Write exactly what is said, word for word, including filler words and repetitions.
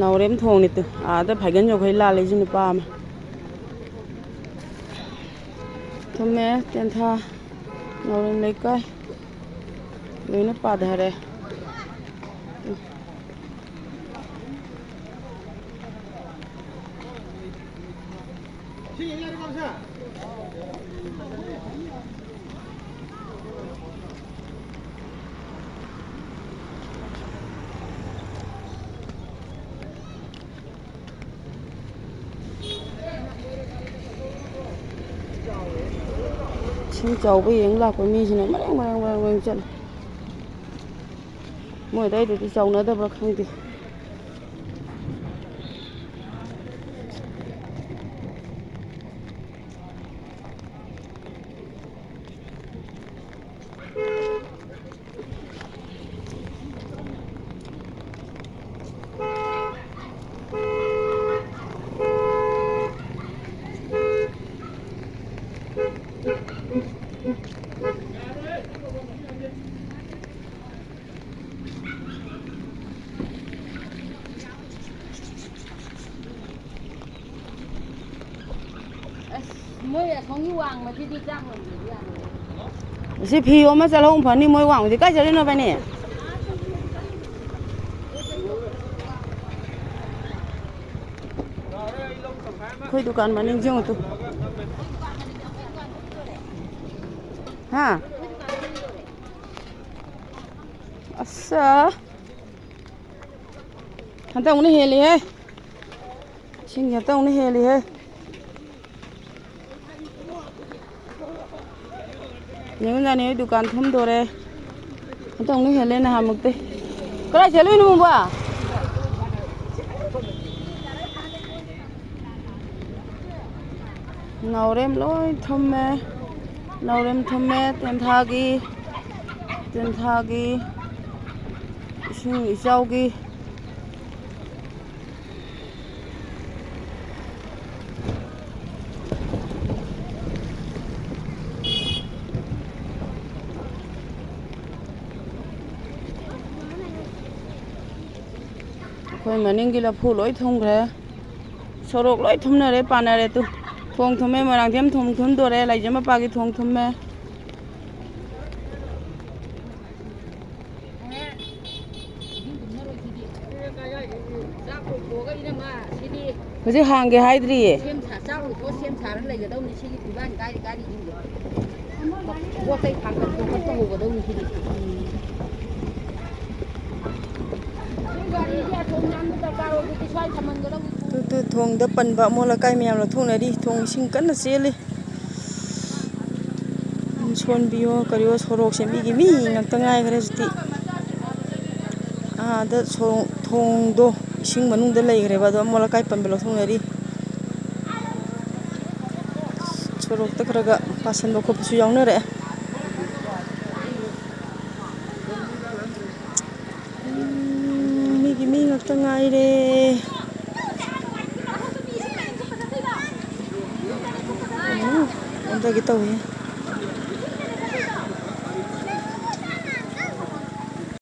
ꯅꯥꯎꯔꯦꯝ ꯊꯣꯡꯅꯤ ꯇꯨ꯫ ꯑꯥꯗ ꯐꯥꯏꯒꯟ ꯌꯧꯈꯩ ꯂꯥꯜꯂꯦ ꯁꯤ ꯅꯨꯄꯥ ꯑꯃ꯫ ꯊꯨꯝꯃꯦ, ꯇꯦꯟꯊꯥ, ꯅꯥꯎꯔꯦꯝ ꯂꯩꯀꯥꯏ꯫ ꯂꯣꯏꯅ ꯄꯥꯊꯔꯦ꯫ ꯏꯁꯤꯡ ꯆꯥꯎꯕ ꯌꯦꯡ ꯂꯥꯛꯄ ꯃꯤꯁꯤꯅ ꯃꯔꯦꯡ ꯃꯔꯦꯡ ꯃꯔꯦꯡ ꯃꯔꯦꯡ ꯆꯠꯂꯤ꯫ ꯃꯣꯏ ꯑꯗꯥꯏꯗꯗꯤ ꯆꯥꯎꯅꯗꯕ꯭ꯔꯥ ꯈꯪꯗꯦ꯫ ꯑꯁ, ꯃꯣꯏ ꯑꯁꯣꯝꯒꯤ ꯋꯥꯡꯃꯁꯤꯗꯤ ꯆꯥꯛ ꯂꯣꯏꯗ꯭ꯔꯗꯤ ꯌꯥꯔꯣꯏ꯫ ꯁꯤ ꯐꯤ ꯌꯣꯝꯕ ꯆꯠꯍꯧ ꯐꯅꯤ, ꯃꯣꯏ ꯋꯥꯡꯃꯗꯤ꯫ ꯀꯥꯏ ꯆꯠꯂꯤꯅꯣ ꯕꯥꯏꯅꯤ? ꯑꯩꯈꯣꯏ ꯗꯨꯀꯥꯟ ꯃꯅꯤꯡꯁꯦ ꯌꯦꯡꯉꯨ ꯇꯨ꯫ ꯍꯥ? ꯑꯁ꯫ ꯍꯟꯗꯛ ꯑꯃꯨꯛꯅ ꯍꯦꯜꯂꯤꯍꯦ꯫ ꯏꯁꯤꯡꯁꯦ ꯍꯟꯗꯛ ꯑꯃꯨꯛꯅ ꯍꯦꯜꯂꯤꯍꯦ꯫ ꯅꯦ ꯒꯨꯟꯖꯥꯅꯤ ꯍꯣꯏ ꯗꯨꯀꯥꯟ ꯊꯨꯝꯗꯣꯔꯦ꯫ ꯍꯟꯗꯛ ꯑꯃꯨꯛꯅ ꯍꯦꯜꯂꯦ ꯅꯍꯥꯟꯃꯨꯛꯇꯩ꯫ ꯀꯗꯥꯏ ꯆꯦꯜꯂꯨꯏꯅꯣ ꯃꯣꯕ? ꯅꯥꯎꯔꯦꯝ ꯂꯣꯏ ꯊꯨꯝꯃꯦ꯫ ꯅꯥꯎꯔꯦꯝ ꯊꯨꯝꯃꯦ, ꯇꯦꯟꯊꯥꯒꯤ, ꯇꯦꯟꯊꯥꯒꯤ, ꯏꯁꯤꯡ ꯏꯆꯥꯎꯒꯤ꯫ ꯑꯩꯈꯣꯏ ꯃꯅꯤꯡꯒꯤ ꯂꯐꯨ ꯂꯣꯏ ꯊꯨꯝꯈ꯭ꯔꯦ꯫ ꯁꯣꯔꯣꯛ ꯂꯣꯏ ꯊꯨꯝꯅꯔꯦ, ꯄꯥꯅꯔꯦ꯫ ꯇꯨ, ꯊꯣꯡ ꯊꯨꯝꯃꯦ, ꯃꯣꯏꯔꯥꯡꯊꯦꯝ ꯊꯣꯡ ꯊꯨꯝꯗꯣꯔꯦ, ꯂꯥꯏꯖ ꯃꯄꯥꯒꯤ ꯊꯣꯡ ꯊꯨꯝꯃꯦ꯫ ꯍꯧꯖꯤꯛ ꯍꯥꯡꯒꯦ ꯍꯥꯏꯗ꯭ꯔꯤꯌꯦ꯫ ꯇꯨ, ꯇꯨ, ꯊꯣꯡꯗ ꯄꯟꯕ ꯑꯃꯣꯠ ꯑꯀꯥꯏ ꯃꯌꯥꯝ ꯂꯧꯊꯣꯛꯅꯔꯤ꯫ ꯊꯣꯡ ꯏꯁꯤꯡ ꯀꯟꯅ ꯆꯦꯜꯂꯤ꯫ ꯁꯣꯟꯕꯤꯌꯣ ꯀꯔꯤꯌꯣ, ꯁꯣꯔꯣꯛꯁꯦ ꯃꯤꯒꯤ ꯃꯤ ꯉꯥꯛꯇ ꯉꯥꯏꯈ꯭ꯔꯦ ꯍꯧꯖꯤꯛꯇꯤ꯫ ꯑꯥꯗ ꯁꯣꯔꯣꯛ, ꯊꯣꯡꯗꯣ ꯏꯁꯤꯡ ꯃꯅꯨꯡꯗ ꯂꯩꯈ꯭ꯔꯦꯕ, ꯑꯗꯣ ꯑꯃꯣꯠ ꯑꯀꯥꯏ ꯄꯟꯕ ꯂꯧꯊꯣꯛꯅꯔꯤ꯫ ꯁꯣꯔꯣꯛꯇ ꯈꯔ ꯈꯔ ꯄꯥꯁꯟꯕ ꯈꯣꯠꯄꯁꯨ ꯌꯥꯎꯅꯔꯛꯑꯦ꯫ ꯎꯝ, ꯃꯤꯒꯤ ꯃꯤ ꯉꯥꯛꯇ ꯉꯥꯏꯔꯦ꯫ ꯎꯝ, ꯑꯣꯟꯊꯒꯦ ꯇꯧꯏ꯫